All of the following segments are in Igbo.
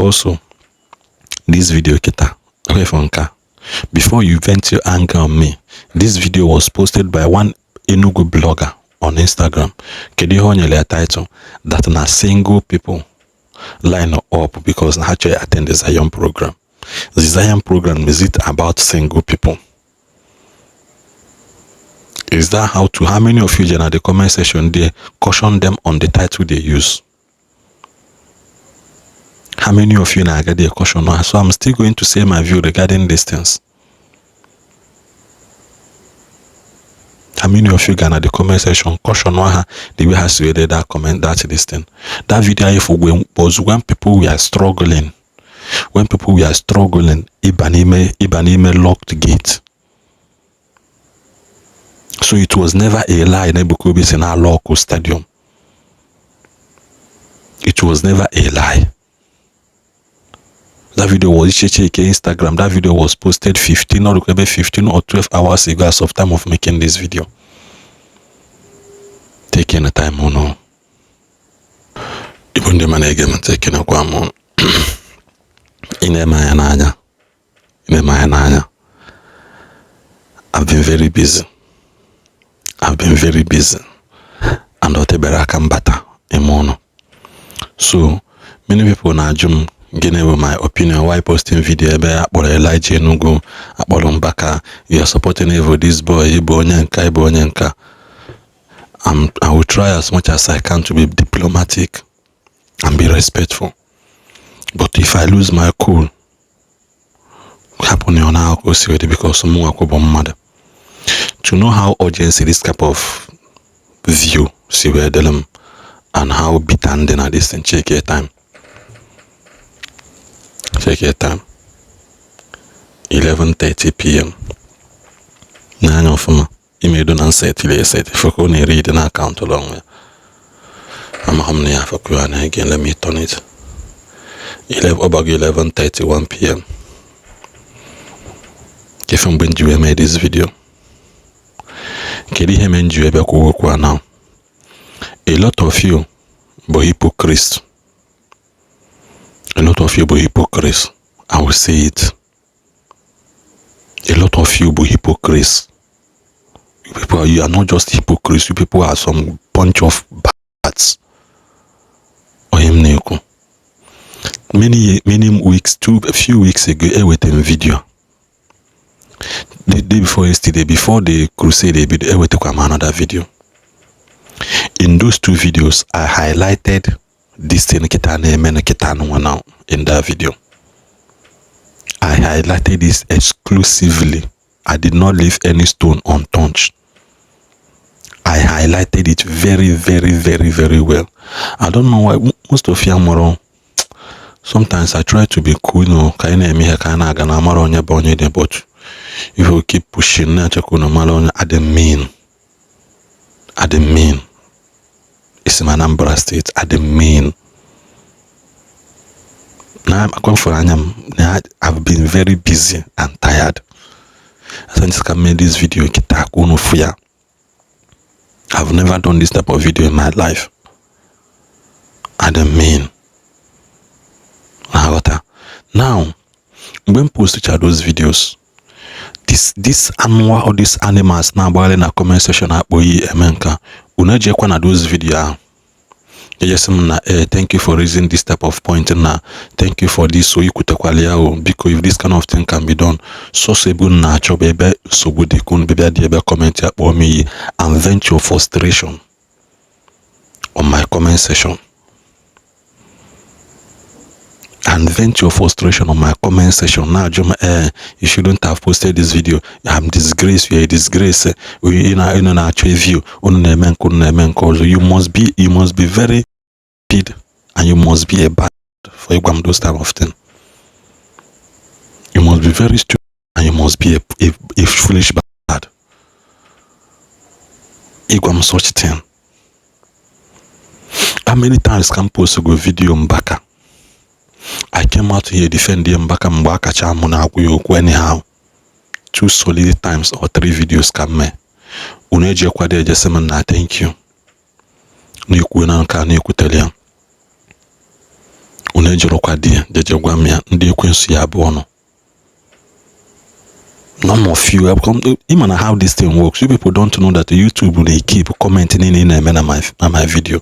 Also, this video kita for nka, before you vent your anger on me, this video was posted by one Enugu blogger on Instagram. Kedu ihe o nyere ya title? That na single people line up because na ha chọrọ attend the Zion program. The Zion program, is it about single people? Is that how to? How many of you in the comment section there caution them on the title they use? How many of you na-aga there caution? So I'm still going to say my view regarding these things. How many of you gonna the comment section caution ha the way has to that comment, that this thing, that video? If when was when people were struggling, when people were struggling ịba n'ime, ịba n'ime locked gate. So it was never a lie na Ebuka Obi si na lock stadium. It was never a lie. That video was Icheche Instagram. That video was posted 15 or 15 or 12 hours ago as of time of making this video. Taking the time or no. Igbo ndị ma na-ege m ntị, ekenekwa m. Ị na-eme anya n'anya, ị na-eme anya n'anya. I've been very busy. I've been very busy. And ọ tebere aka mbata ime ụlọ. So many people na-ajụ m gịnị bụ my opinion, why posting video ebe akpọrọ Elijah Enugu, akpọrọ Mbaka, you are supporting evil, this boy, ịbụ onye nka, ịbụ onye nka. I will try as much as I can to be diplomatic and be respectful, but if I lose my cool, hapụ na ọ na-akụ o si dị, because mụ bụ mmadụ. To know how urgency this type of view si wee dịrị m and how bitter ndị na this thing, check your time, check your time, 11:30 p.m. N'anya ọfụma imedo na nsetili eseti fọka ọ na-eri dị na akaụntụ ụlọ onwe ya. Amaghị m na ya fọkụ ya na again. Let me turn it. 11, ọgbago 11:31 p.m. Kefe mgbe m ji wee mee this video? Kedu ihe mere m ji wee bịa kwuo okwu a now? A lot of you bụ hypocrites. A lot of you bụ hypocrites. I will say it. A lot of you bụ hypocrites. You people, you are not just hypocrites, you people are some bunch of bats. Onye m na-ekwu, many many weeks, two, a few weeks ago, eweta m video the day before yesterday, before the crusade ebido, ewetakwa m another video. In those two videos, I highlighted this thing kịta na-eme na kịta nwa. Now, in that video, I highlighted this exclusively. I did not leave any stone untouched. I highlighted it very, very, very, very well. I don't know why most of you amụrụ. Sometimes I try to be cool, ka anyị na-eme ihe ka a na-aga na amara onye bụ onye dị, but if you keep pushing na-achọkwa unu mara onye adị mean, adị mean. Isi m Anambra State, adị mean na akwamfuru anya m na I've been very busy and tired. So I just can make this video kịta ka unu fụ ya. I've never done this type of video in my life. Adị mean na-aghọta. Now, mgbe m posticha those videos, this anụwa or these animals na-agbagharị na comment section akpọ iyi eme nka, unu ejekwa na those video ahụ ejesi m na thank you for raising this type of point, na thank you for this. So ikwutekwala ya o, biko, if this kind of thing can be done. Sọsọ ebe unu na-achọ bụ ebe nsogbu dị ka unu bịa dị ebe comment ya kpọọ m iyi and vent your frustration on my comment section, and vent your frustration on my comment section. Na-ajụ m, you shouldn't have posted this video. I'm disgrace, you are a disgrace. Ị na-achọ view, unu na-eme nke unu na-eme nke ọzọ. You must be very stupid and you must be a bad for ịgwa m those type of thing. You must be very stupid and you must be a foolish bad ịgwa m such thing. How many times ka m post go video Mbaka? I came out here defend Mbaka mgbe a kacha mụ na-akwụ ya okwu anyhow. Two solid times or three videos ka m mee, unu ejekwado ejesi m na thank you na-ekwu na nke a na-ekwutere ya. Unu ejirọkwa di ya jeje gwa m ya, ndị ekwensu ya abụọ nọ. None of you ịma na how this thing works. You people don't know that YouTube na-keep comment niile ị na-eme na my video.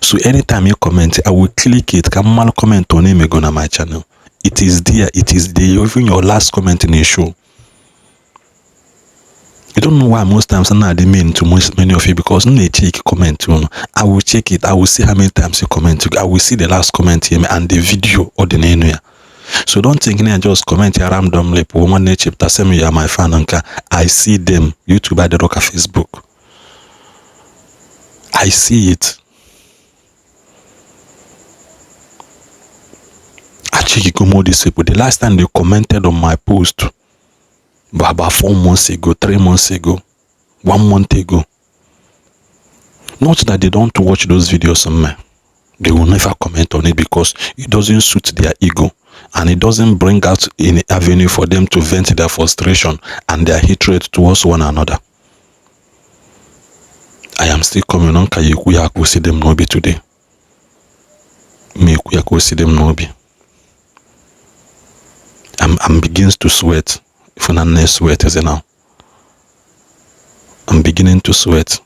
So anytime you comment, I will click it ka m malụ comment ọ na-emego na my channel. It is there, it is there. Even your last comment na-show. You don't know why most times I'm not mean to most many of you, because m na-check comment unu. I will check it. I will see how many times you comment. I will see the last comment here and the video ọ dị n'elu ya. So don't think na just comment ya randomly pụọ. Nwanne, echepụta sị m ya my fan nke. I see them. YouTube adịrọ ka Facebook. I see it. Achikigo m all these people. The last time they commented on my post but about 4 months ago, 3 months ago, one month ago. Not that they don't watch those videos on me. They will never comment on it because it doesn't suit their ego and it doesn't bring out any avenue for them to vent their frustration and their hatred towards one another. I am still coming on ka ya ekwu ya ka o si dị m n'obi today. Ma ekwu ya ka o si dị m n'obi. I'm begins to sweat. If na sweat is now. I'm beginning to sweat.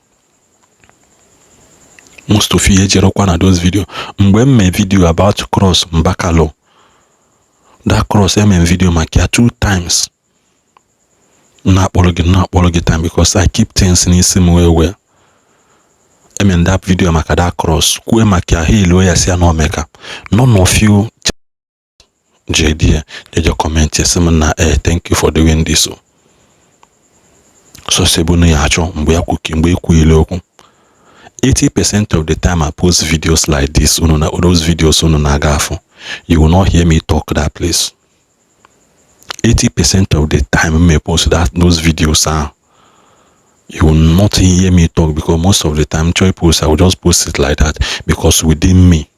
Most of you ejerokwa na those video. Mgbe m mee video about cross Mbakalo, that cross, eme m video maka ya two times. Na-akpọrọ gị time because I keep things n'isi m wee wee. Eme that video maka that cross, kwue maka ya, ha eluo ya, si ya na omeka. None of you jee jeje comment sị m na thank you for doing this o. So ebe unu ya achọ mgbe ya kwu mgbe ekwughịla okwu. 80% of the time I post videos like this, unu na those videos unu na-aga afụ, you will not hear me talk that place. 80% of the time m post that those videos ahụ, you will not hear me talk, because most of the time choi post, I will just post it like that, because within me,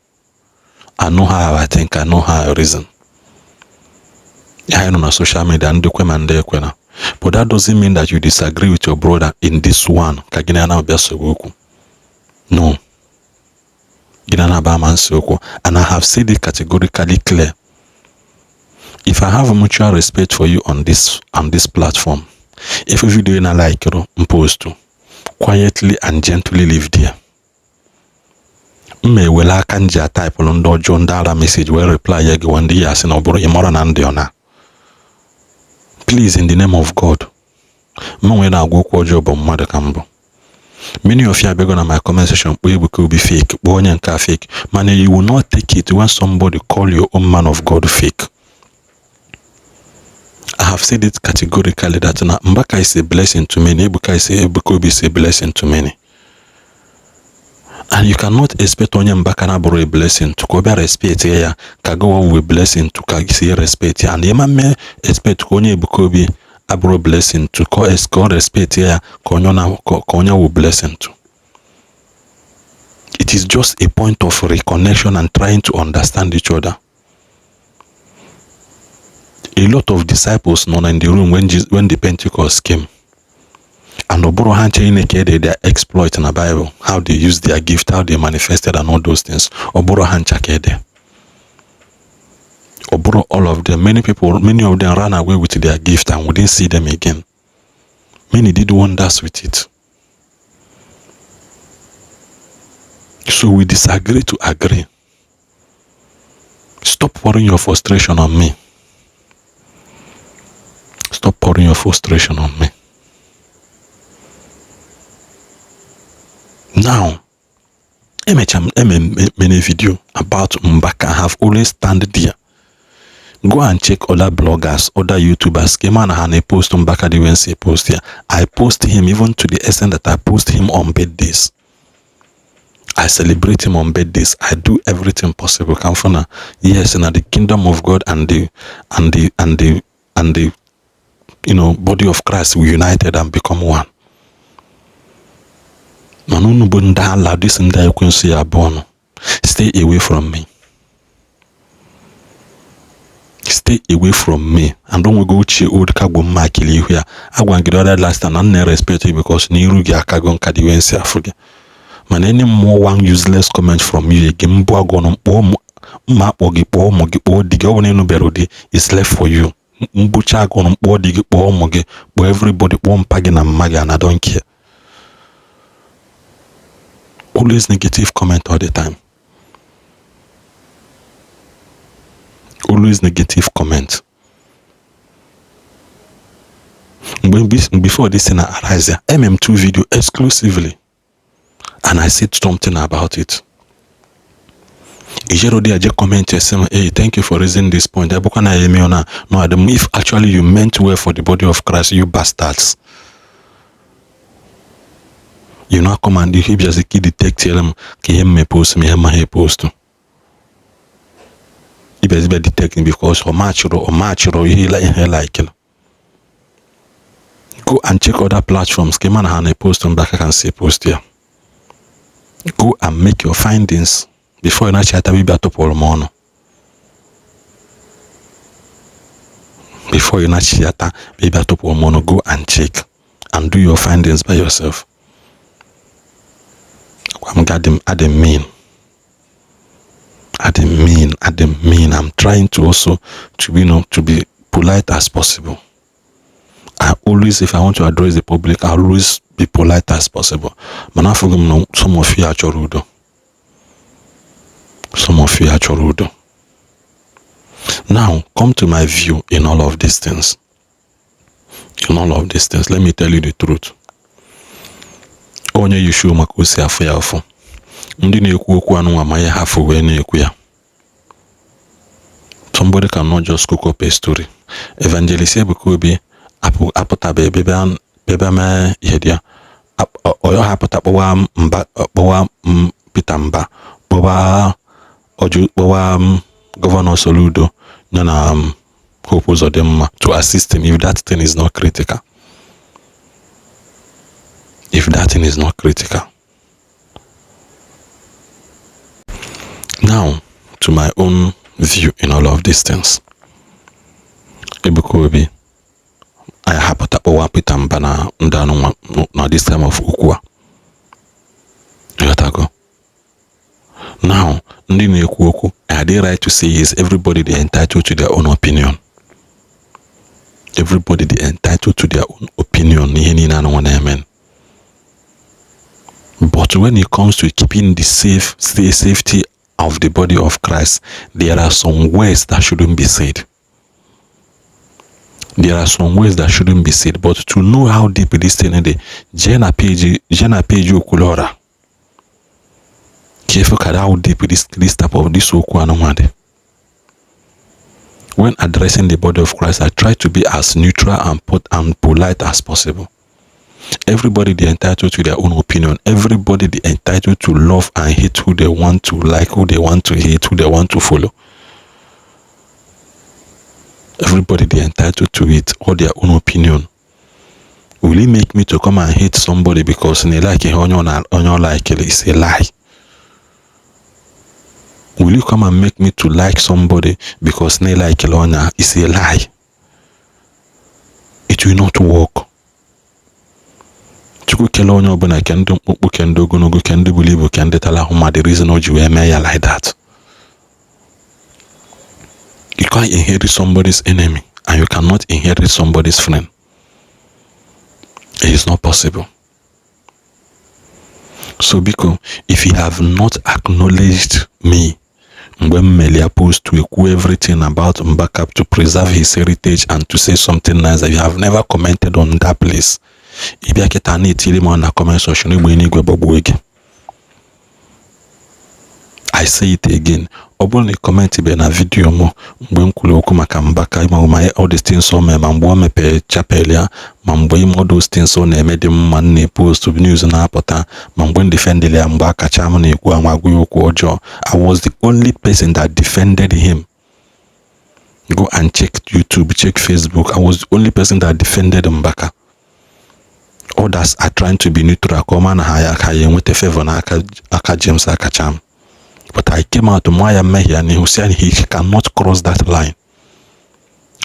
I know how I think, I know how I reason. Ya nọ na social media, ndị kwe ma ndị ekwena, but that doesn't mean that you disagree with your brother in this one ka gị na ya na-abịa sogbu okwu. No, gị na na-aba ama nsị okwu. And I have said it categorically clear: if I have mutual respect for you on this platform, if video na like m post, quietly and gently leave there. M ewele aka m ji ataịpụrụ ndị ọjọọ, ndị ara message wee reply ya gị ndị ya asị na ọ bụrụ ị mara na ndị ọ na. Please, in the name of God, m nwere na-agwa okwu ọjọọ bụ mmadụ ka mbụ. Many of you abịago na my comment section kpọọ Ebuka Obi fake, kpọọ onye nke a fake, mana you will not take it when somebody call your own man of God fake. I have said it categorically that na Mbaka is a blessing to many, Ebuka Obi is a blessing to many. And you cannot expect onye Mbaka na bụrụ a blessing to ka ọ bịa respect ya ka gowa wụ blessing to ka si respect ya, and ịma mme expect ka onye Ebuka Obi abụrụ blessing to ka ọ respect ya ka onye na ka onye wụ blessing to. It is just a point of reconnection and trying to understand each other. A lot of disciples nọ in the room when the Pentecost came. And ọ bụrụ ha nche Chineke ede their exploit na Bible, how they used their gift, how they manifested and all those things. Ọ bụrụ ha ncha ka ede. Ọ bụrụ all of them. Many people, many of them ran away with their gift and we didn't see them again. Many did wonders with it. So we disagree to agree. Stop pouring your frustration on me. Stop pouring your frustration on me. Now, emecha m eme many video about Mbaka. I have always stand there. Go and check other bloggers, other YouTubers. Came on and I post Mbaka the way post here. I post him even to the extent that I post him on birthdays. I celebrate him on birthdays. I do everything possible. Kamfuna, yes, in the kingdom of God and the body of Christ we united and become one. Mana unu bụ ndị ala dis ndị ekwensu ya abụọ nọ. Stay away from me. Stay away from me. And onwego ochie old kagbo mma akili ihu ya. Agwa gị the other last time na m na-respect you because na iru gị akago nka dị wee nsị afụ gị. Mana any more one useless comment from you again, mbụ agụ ọnụ mkpọọ Mma akpọ gị, kpọọ ụmụ gị, kpọọ di gị. Ọ bụ na ịnụbere di, it's left for you. Mgbucha agụrụ, kpọọ di gị, kpọọ ụmụ gị, kpọọ everybody, kpọọ mpa gị na mma gị, and I don't care. Always negative comment all the time. Always negative comment. Mgbe before this thing arise, MM2 video exclusively, and I said something about it. Ijero dị aje comment ese m, "Hey, thank you for raising this point." Ebụkwa na ya eme na no adam. If actually you meant well for the body of Christ, you bastards, you now come and you just ka detect m ka ihe mme post m, ihe ma ha post ibezibia detect because ọ machụrụ ihe like. Go and check other platforms ka ị ma na ha na-epost Mbaka ka si post ya. Go and make your findings before ị na-achịata bibia tụpụrụ m ọnụ. Before ị na-achịata bibia tụpụrụ m ọnụ, go and check and do your findings by yourself. I'm adị mean. I'm trying to also to you know to be polite as possible. I always, if I want to address the public, I always be polite as possible. Mana afụghị m na some of you achọrọ udo. Some of you achọrọ udo. Now, come to my view in all of these things. In all of these things, let me tell you the truth. Onye yishu maka o si afụ ya afụ. Ndị na-ekwu okwu anụnwa ma ihe ha fụ wee na-ekwu ya. Somebody cannot just cook up a story. Evangelist Ebuka Obi apụtabeghị bịa mee ihe dị ya. Ọ hapụta kpọwa mba, kpọwa Peter Mba, kpọwa Ọjụ, kpọwa Gọvanọ Soludo ya na Hope Uzodimma to assist him if that thing is not critical. If that thing is not critical. Now, to my own view in all of these things. Ebuka Obi anyị hapụta kpọwa Peter Mba na ndị anụnwa na this time of okwu a. Ịghọtago? Now, ndị na-ekwu okwu, are they right to say is everybody they entitled to their own opinion? Everybody they entitled to their own opinion n'ihe niile anụnwa na-eme. But when it comes to keeping the safety of the body of Christ, there are some words that shouldn't be said. There are some words that shouldn't be said. But to know how deep this thing is, jee na page Okwuluora. Ka efu ka how deep this type of this okwu anụnwa dị. When addressing the body of Christ, I try to be as neutral and polite as possible. Everybody they entitled to their own opinion. Everybody they entitled to love and hate who they want to like, who they want to hate, who they want to follow. Everybody they entitled to it or their own opinion. Will it make me to come and hate somebody because they like it on like it? It's a lie. Will you come and make me to like somebody because they like it on? It's a lie. It will not work. Chukwu kele onye ọbụla, ke ndị mkpụmkpụ, ke ndị ogologo, ke ndị buru ibu, ke ndị tara ahụ, ma the reason o ji wee mee ya like that. You can't inherit somebody's enemy and you cannot inherit somebody's friend. It is not possible. So biko, if you have not acknowledged me mgbe m mere post to ekwu everything about Mbaka to preserve his heritage and to say something nice, that you have never commented on that place, ị bịa kịta na-etiri m na comment section, egbe n'igwe gbagbuo gị. I say it again, ọ bụrụ na ị comment be na vidiyo m mgbe m kwuru okwu maka Mbaka, ma all these things o mee, ma mgbe o mepee chapel ya, ma mgbe ime all those things ọ na-eme dị mma, m na-epost news na-apụta, ma mgbe m defended ya, mgbe akacha m na-ekwu anwa agwa ya okwu ọjọọ, I was the only person that defended him. Go and check YouTube, check Facebook. I was the only person that defended Mbaka. Others are trying to be neutral ka ọ ma na ha ya ka ya enweta favor n'aka aka James Akacham. But I came out mwa ya mmehie n'ihu sị he cannot cross that line.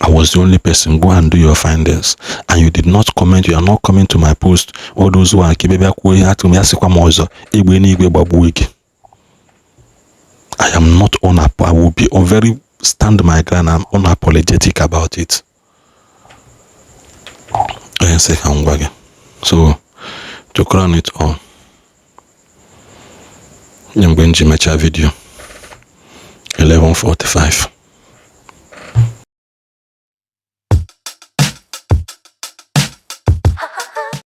I was the only person. Go and do your findings. And you did not comment. You are not coming to my post. All those who are kebe bịa kwuo ihe atụ m ya sịkwa m ọzọ egbe n'igwe gbagbuo gị. I am not unap I will be very stand my ground. I'm unapologetic about it. Onye sị ka m gwa gị. So to crown it all, mgbe m ji mechaa video 11:45,